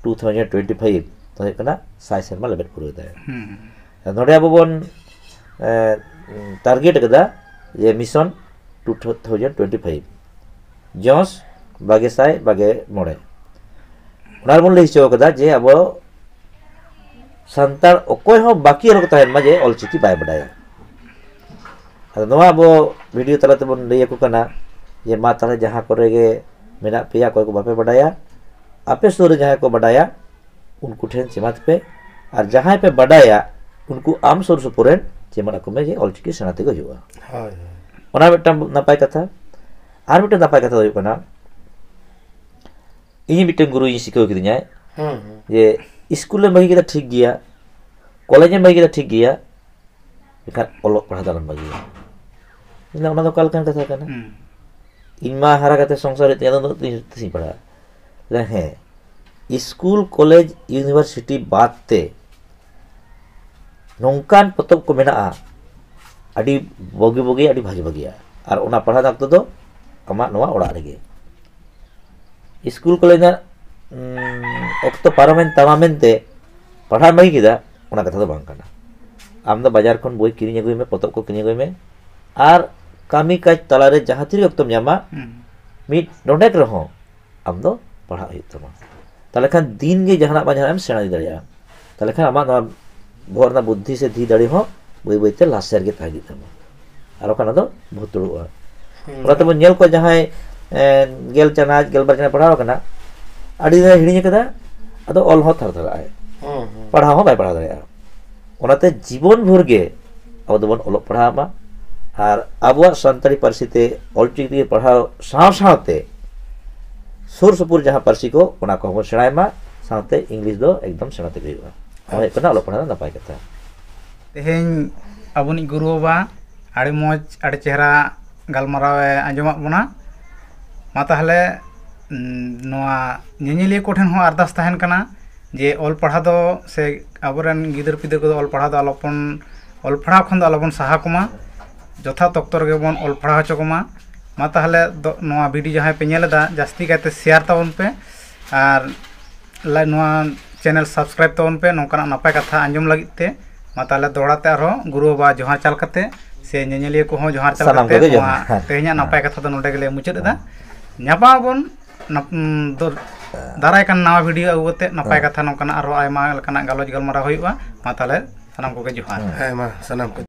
ᱴᱩ ᱛᱷᱟᱣᱡᱮᱱᱰ ᱴᱩᱭᱮᱱᱴᱤ ᱯᱷᱟᱭᱤᱵᱷ ᱫᱚ ᱦᱩᱭᱩᱜ ᱠᱟᱱᱟ ᱥᱟᱭ ᱥᱮᱨᱢᱟ ᱞᱮᱵᱮᱫ ᱯᱩᱨᱟᱹᱣ ᱛᱟᱭᱟ᱾ ᱦᱩᱸ᱾ ᱱᱚᱰᱮ ᱟᱵᱚ ᱵᱚᱱ, ᱮᱸ, ᱴᱟᱨᱜᱮᱴ ᱟᱠᱟᱫᱟ ᱡᱮ mission two thousand twenty five, ᱡᱚᱥ ᱵᱟᱜᱮ ᱥᱟᱭ ᱵᱟᱜᱮ ᱢᱚᱬᱮ᱾ ᱚᱱᱟ ᱨᱮᱵᱚᱱ ᱞᱟᱹᱭ ᱦᱚᱪᱚ ᱠᱟᱫᱟ ᱡᱮ ᱟᱵᱚ ᱥᱟᱱᱛᱟᱲ ᱚᱠᱚᱭ ᱦᱚᱸ ᱵᱟᱹᱠᱤ ᱟᱞᱚ ᱠᱚ ᱛᱟᱦᱮᱱ ᱢᱟ ᱡᱮ ᱚᱞᱪᱤᱠᱤ ᱵᱟᱭ ᱵᱟᱰᱟᱭᱟ᱾ ᱟᱫᱚ ᱱᱚᱣᱟ ᱟᱵᱚ ᱵᱷᱤᱰᱤᱭᱳ ᱛᱟᱞᱟ ᱛᱮᱵᱚᱱ ᱞᱟᱹᱭ ᱟᱠᱚ ᱠᱟᱱᱟ ᱡᱮ ᱢᱟ ᱛᱟᱦᱚᱞᱮ ᱡᱟᱦᱟᱸ ᱠᱚᱨᱮ ᱜᱮ ᱢᱮᱱᱟᱜ ᱯᱮᱭᱟ, ᱚᱠᱚᱭ ᱠᱚ ᱵᱟᱯᱮ ᱵᱟᱰᱟᱭᱟ, ᱟᱯᱮ ᱥᱩᱨ ᱨᱮ ᱡᱟᱦᱟᱸᱭ ᱠᱚ ᱵᱟᱰᱟᱭᱟ, ᱩᱱᱠᱩ ᱴᱷᱮᱱ ᱪᱮᱢᱟᱫ ᱯᱮ, ᱟᱨ ᱡᱟᱦᱟᱸᱭ ᱯᱮ ᱵᱟᱰᱟᱭᱟ, ᱩᱱᱠᱩ ᱟᱢ ᱥᱩᱨ ᱥᱩᱯᱩᱨ ᱨᱮᱱ ᱪᱮᱢᱟᱫ ᱟᱠᱚ ᱢᱮ ᱡᱮ ᱚᱞᱪᱤᱠᱤ ᱥᱮᱬᱟ ᱛᱮᱜᱮ ᱦᱩᱭᱩᱜᱼᱟ᱾ ᱦᱳᱭ, ᱦᱳᱭ᱾ ᱚᱱᱟ ᱢᱤᱫᱴᱟᱝ ᱱᱟᱯᱟᱭ ᱠᱟᱛᱷᱟ᱾ ᱟᱨ ᱢᱤᱫᱴᱟᱝ ᱱᱟᱯᱟᱭ ᱠᱟᱛᱷᱟ ᱫᱚ ᱦᱩᱭᱩᱜ ᱠᱟᱱᱟ, ᱤᱧ ᱢᱤᱫᱴᱟᱝ ᱜᱩᱨᱩᱭ ᱥᱤᱠᱷᱟᱹᱣ ᱠᱤᱫᱤᱧᱟᱭ ᱦᱩᱸ, ᱦᱩᱸ᱾ ᱡᱮ ᱥᱠᱩᱞᱮᱢ ᱵᱟᱹᱜᱤ ᱠᱮᱫᱟ ᱴᱷᱤᱠ ᱜᱮᱭᱟ, ᱠᱚᱞᱮᱡᱮᱢ ᱵᱟᱹᱜᱤ ᱠᱮᱫᱟ ᱴᱷᱤᱠ ᱜᱮᱭᱟ, ᱢᱮᱱᱠᱷᱟᱱ ᱚᱞᱚᱜ ᱯᱟᱲᱦᱟᱣ ᱫᱚ ᱟᱞᱚᱢ ᱵᱟᱹᱜᱤᱭᱟ᱾ ᱤᱧ ᱞᱟᱹᱭᱫᱟ, ᱚᱱᱟ ᱫᱚ ᱚᱠᱟ ᱞᱮᱠᱟᱱ ᱠᱟᱛᱷᱟ ᱠᱟᱱᱟ? ᱦᱩᱸ᱾ ᱤᱧ ᱢᱟ ᱦᱟᱨᱟ ᱠᱟᱛᱮ ᱥᱚᱝᱥᱟᱨ ᱦᱩᱭᱩᱜ ᱛᱤᱧᱟ, ᱟᱫᱚ ᱛᱤᱥ, ᱛᱤᱥᱤᱧ ᱯᱟᱲᱦᱟᱜᱼᱟ? ᱞᱟᱹᱭᱫᱟ, ᱦᱮᱸ, ᱥᱠᱩᱞ, ᱠᱚᱞᱮᱡᱽ, ᱤᱭᱩᱱᱤᱵᱷᱟᱨᱥᱤᱴᱤ ᱵᱟᱫ ᱛᱮ ᱱᱚᱝᱠᱟᱱ ᱯᱚᱛᱚᱵ ᱠᱚ ᱢᱮᱱᱟᱜᱼᱟ, ᱟᱹᱰᱤ ᱵᱩᱜᱤ ᱵᱩᱜᱤ, ᱟᱹᱰᱤ ᱵᱷᱟᱜᱮ ᱵᱷᱟᱜᱮᱭᱟ, ᱟᱨ ᱚᱱᱟ ᱯᱟᱲᱦᱟᱣ ᱚᱠᱛᱚ ᱫᱚ ᱟᱢᱟᱜ ᱱᱚᱣᱟ ᱚᱲᱟᱜ ᱨᱮᱜᱮ᱾ ᱥᱠᱩᱞ ᱠᱚᱞᱮᱡᱽ ᱨᱮᱱᱟᱜ, ᱩᱸ, ᱚᱠᱛᱚ ᱯᱟᱨᱚᱢᱮᱱ ᱛᱟᱢᱟ ᱢᱮᱱᱛᱮ ᱯᱟᱲᱦᱟᱣ ᱵᱟᱹᱜᱤ ᱠᱮᱫᱟ, ᱚᱱᱟ ᱠᱟᱛᱷᱟ ᱫᱚ ᱵᱟᱝ ᱠᱟᱱᱟ᱾ ᱟᱢ ᱫᱚ ᱵᱟᱡᱟᱨ ᱠᱷᱚᱱ ᱵᱳᱭ ᱠᱤᱨᱤᱧ ᱟᱹᱜᱩᱭ ᱢᱮ, ᱯᱚᱛᱚᱵ ᱠᱚ ᱠᱤᱨᱤᱧ ᱟᱹᱜᱩᱭ ᱢᱮ, ᱟᱨ ᱠᱟᱹᱢᱤ ᱠᱟᱡᱽ ᱛᱟᱞᱟᱨᱮ ᱡᱟᱦᱟᱸ ᱛᱤᱨᱮ ᱚᱠᱛᱚᱢ ᱧᱟᱢᱟ, ᱦᱩᱸ᱾ ᱢᱤᱫ ᱰᱚᱸᱰᱮᱠ ᱨᱮᱦᱚᱸ ᱟᱢ ᱫᱚ ᱯᱟᱲᱦᱟᱜ ᱦᱩᱭᱩᱜ ᱛᱟᱢᱟ᱾ ᱛᱟᱦᱚᱞᱮ ᱠᱷᱟᱱ ᱫᱤᱱ ᱜᱮ ᱡᱟᱦᱟᱱᱟᱜ ᱵᱟᱝ ᱡᱟᱦᱟᱱᱟᱜ ᱮᱢ ᱥᱮᱬᱟ ᱤᱫᱤ ᱫᱟᱲᱮᱭᱟᱜᱼᱟ᱾ ᱛᱟᱦᱚᱞᱮ ᱠᱷᱟᱱ ᱟᱢᱟᱜ ᱱᱚᱣᱟ ᱵᱚᱦᱚᱜ ᱨᱮᱱᱟᱜ ᱵᱩᱫᱽᱫᱷᱤ ᱥᱮ ᱫᱷᱤ ᱫᱟᱲᱮ ᱦᱚᱸ ᱵᱟᱹᱭ ᱵᱟᱹᱭᱛᱮ ᱞᱟᱥᱮᱨ ᱜᱮ ᱛᱟᱦᱮᱸ ᱤᱫᱤᱜ ᱛᱟᱢᱟ, ᱟᱨ ᱵᱟᱠᱷᱟᱱ ᱚᱱᱟ ᱫᱚ ᱵᱷᱩᱛᱩᱲᱚᱜᱼᱟ᱾ ᱦᱩᱸ᱾ ᱚᱱᱟ ᱛᱮᱵᱚᱱ ᱧᱮᱞ ᱠᱚᱣᱟ ᱡᱟᱦᱟᱸᱭ, ᱮᱸ, ᱜᱮᱞ ᱪᱟᱱᱟᱪ, ᱜᱮᱞᱵᱟᱨ ᱪᱟᱱᱟᱪ ᱯᱟᱲᱦᱟᱣ ᱟᱠᱟᱱᱟ, ᱟᱹᱰᱤ ᱫᱤᱱ ᱦᱤᱲᱤᱧ ᱟᱠᱟᱫᱟ, ᱟᱫᱚ ᱚᱞ ᱦᱚᱸ ᱛᱷᱟᱨ ᱛᱷᱟᱨᱟᱜᱼᱟᱭ, ᱦᱩᱸ, ᱦᱩᱸ᱾ ᱯᱟᱲᱦᱟᱣ ᱦᱚᱸ ᱵᱟᱭ ᱯᱟᱲᱦᱟᱣ ᱫᱟᱲᱮᱭᱟᱜᱼᱟ᱾ ᱚᱱᱟᱛᱮ ᱡᱤᱵᱚᱱ ᱵᱷᱳᱨ ᱜᱮ ᱟᱵᱚ ᱫᱚᱵᱚᱱ ᱚᱞᱚᱜ ᱯᱟᱲᱦᱟᱣ ᱢᱟ, ᱟᱨ ᱟᱵᱚᱣᱟᱜ ᱥᱟᱱᱛᱟᱲᱤ ᱯᱟᱹᱨᱥᱤ ᱛᱮ ᱚᱞᱪᱤᱠᱤ ᱛᱮ ᱯᱟᱲᱦᱟᱣ ᱥᱟᱶ ᱥᱟᱶᱛᱮ ᱥᱩᱨ ᱥᱩᱯᱩᱨ ᱡᱟᱦᱟᱸ ᱯᱟᱹᱨᱥᱤ ᱠᱚ, ᱚᱱᱟ ᱠᱚᱦᱚᱸ ᱵᱚᱱ ᱥᱮᱬᱟᱭ ᱢᱟ, ᱥᱟᱶᱛᱮ ᱤᱝᱞᱤᱥ ᱫᱚ ᱮᱠᱫᱚᱢ ᱥᱮᱬᱟ ᱛᱮᱜᱮ ᱦᱩᱭᱩᱜᱼᱟ᱾ ᱚᱱᱟ ᱦᱩᱭᱩᱜ ᱠᱟᱱᱟ ᱚᱞᱚᱜ ᱯᱟᱲᱦᱟᱣ ᱨᱮᱱᱟᱜ ᱱᱟᱯᱟᱭ ᱠᱟᱛᱷᱟ᱾ ᱛᱮᱦᱮᱧ ᱟᱵᱚᱱᱤᱡ ᱜᱩᱨᱩ ᱵᱟᱵᱟ ᱟᱹᱰᱤ ᱢᱚᱡᱽ, ᱟᱹᱰᱤ ᱪᱮᱦᱨᱟ ᱜᱟᱞᱢᱟᱨᱟᱣ ᱮ ᱟᱸᱡᱚᱢᱟᱫ ᱵᱚᱱᱟ᱾ ᱢᱟ ᱛᱟᱦᱚᱞᱮ, ᱩᱸ, ᱱᱚᱣᱟ ᱧᱮᱧᱮᱞᱤᱭᱟᱹ ᱠᱚᱴᱷᱮᱱ ᱦᱚᱸ ᱟᱨᱫᱟᱥ ᱛᱟᱦᱮᱱ ᱠᱟᱱᱟ ᱡᱮ ᱚᱞ ᱯᱟᱲᱦᱟᱣ ᱫᱚ ᱥᱮ ᱟᱵᱚᱨᱮᱱ ᱜᱤᱫᱟᱹᱨ ᱯᱤᱫᱟᱹᱨ ᱠᱚᱫᱚ ᱚᱞ ᱯᱟᱲᱦᱟᱣ ᱫᱚ ᱟᱞᱚᱵᱚᱱ, ᱚᱞ ᱯᱟᱲᱦᱟᱣ ᱠᱷᱚᱱ ᱫᱚ ᱟᱞᱚᱵᱚᱱ ᱥᱟᱦᱟ ᱠᱚᱢᱟ, ᱡᱚᱛᱷᱟᱛ ᱚᱠᱛᱚ ᱨᱮᱜᱮ ᱵᱚᱱ ᱚᱞ ᱯᱟᱲᱦᱟᱣ ᱦᱚᱪᱚ ᱠᱚᱢᱟ᱾ ᱢᱟ ᱛᱟᱦᱚᱞᱮ ᱫᱚ, ᱱᱚᱣᱟ ᱵᱷᱤᱰᱤᱭᱳ ᱡᱟᱦᱟᱸᱭ ᱯᱮ ᱧᱮᱞ ᱮᱫᱟ, ᱡᱟᱹᱥᱛᱤ ᱠᱟᱭᱛᱮ ᱥᱮᱭᱟᱨ ᱛᱟᱵᱚᱱ ᱯᱮ ᱟᱨ ᱞᱟᱭ-, ᱱᱚᱣᱟ ᱪᱮᱱᱮᱞ ᱥᱟᱵᱥᱠᱨᱟᱭᱤᱵ ᱛᱟᱵᱚᱱ ᱯᱮ, ᱱᱚᱝᱠᱟᱱᱟᱜ ᱱᱟᱯᱟᱭ ᱠᱟᱛᱷᱟ ᱟᱸᱡᱚᱢ ᱞᱟᱹᱜᱤᱫ ᱛᱮ᱾ ᱢᱟ ᱛᱟᱦᱚᱞᱮ ᱫᱚᱦᱲᱟ ᱛᱮ ᱟᱨᱦᱚᱸ ᱜᱩᱨᱩ ᱵᱟᱵᱟ ᱡᱚᱦᱟᱨ ᱪᱟᱞ ᱠᱟᱛᱮ ᱥᱮ ᱧᱮᱧᱮᱞᱤᱭᱟᱹ ᱠᱚᱦᱚᱸ ᱡᱚᱦᱟᱨ ᱪᱟᱞ ᱥᱟᱱᱟᱢ ᱠᱟᱛᱮ ᱠᱚᱜᱮ ᱡᱚᱦᱟᱨ᱾ ᱱᱚᱣᱟ ᱦᱮᱸ᱾ ᱛᱮᱦᱮᱧᱟᱜ ᱦᱮᱸ᱾ ᱱᱟᱯᱟᱭ ᱠᱟᱛᱷᱟ ᱫᱚ ᱱᱚᱰᱮ ᱜᱮᱞᱮ ᱢᱩᱪᱟᱹᱫ ᱮᱫᱟ᱾ ᱧᱟᱯᱟᱢ ᱟᱵᱚᱱ ᱱᱟᱯ-, ᱩᱸ, ᱫᱚ-, ᱫᱟᱨᱟᱭ ᱠᱟᱱ ᱱᱟᱣᱟ ᱵᱷᱤᱰᱤᱭᱳ ᱟᱹᱜᱩ ᱠᱟᱛᱮ ᱱᱟᱯᱟᱭ ᱦᱮᱸ᱾ ᱠᱟᱛᱷᱟ ᱱᱚᱝᱠᱟᱱᱟᱜ ᱟᱨᱦᱚᱸ ᱟᱭᱢᱟ ᱞᱮᱠᱟᱱᱟᱜ ᱜᱟᱞᱚᱪ ᱜᱟᱞᱢᱟᱨᱟᱣ ᱦᱩᱭᱩᱜᱼᱟ᱾ ᱢᱟ ᱛᱟᱦᱚᱞᱮ ᱥᱟᱱᱟᱢ ᱠᱚᱜᱮ ᱡᱚᱦᱟᱨ᱾ ᱦᱮᱸ᱾ ᱦᱮᱸ, ᱢᱟ ᱥᱟᱱᱟᱢ ᱠᱚ᱾